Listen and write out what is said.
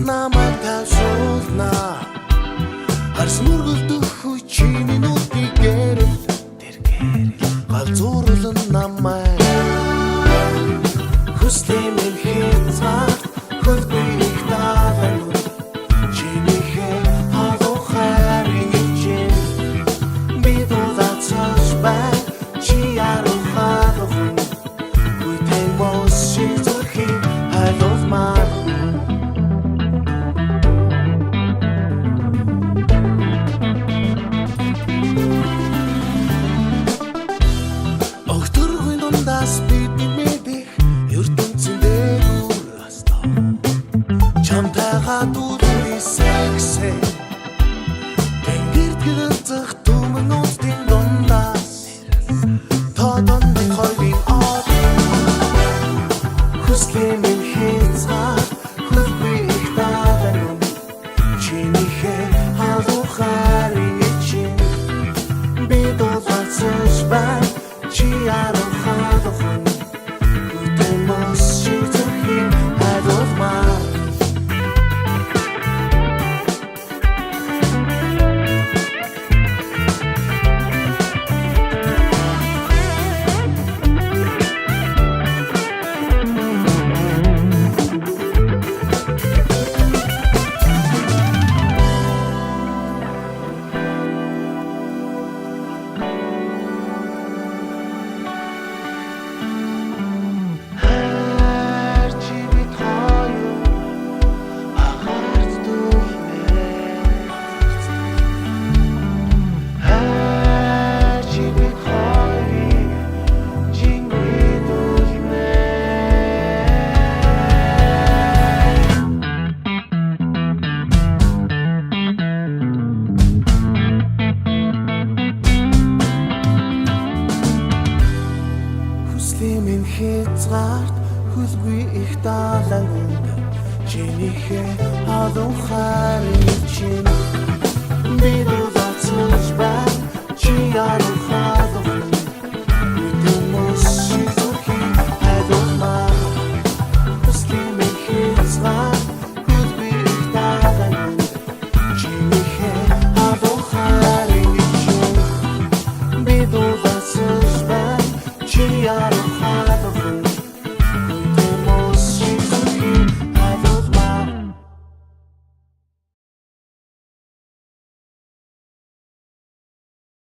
Намайг тайвшруулна. Харс мөргөлдөх хүчний нүдний гэрэл. Тэр гэрэл галзуурлан намайг. Хүслийн минь хязгаар хөлгүй их далайн чинийхээ халуун хайрын чинь би дулаацаж бай. Чи яруу халуухан хүйтэн мос шиг зүрхийг хайлуулмаар. Огторгүй дундаас бидний мэдих ертөнцийн дээгүүр чамтайгаа дүүрний сексэ тэнгэрт гэлцэх түмэн унтын дундаас тодон бид хоёрын од. Хүслийн минь хязгаар хөлгүй их далайн чинийхээ халуун хайрын чинь би дулаацаж бай. Чи яруу халуухан хүйтэн мос шиг зүрхийг хайлуулмаар. Хайр чи бид хоёр агаарт дүлнэ. Хайр чи бид хоёрыг жингүйдүүлнэ. Хүслийн минь хязгаарт хөлгүй их далайн үнд чинийхээ халуун хайрын чинь би дулаацаж бай. Чи яруу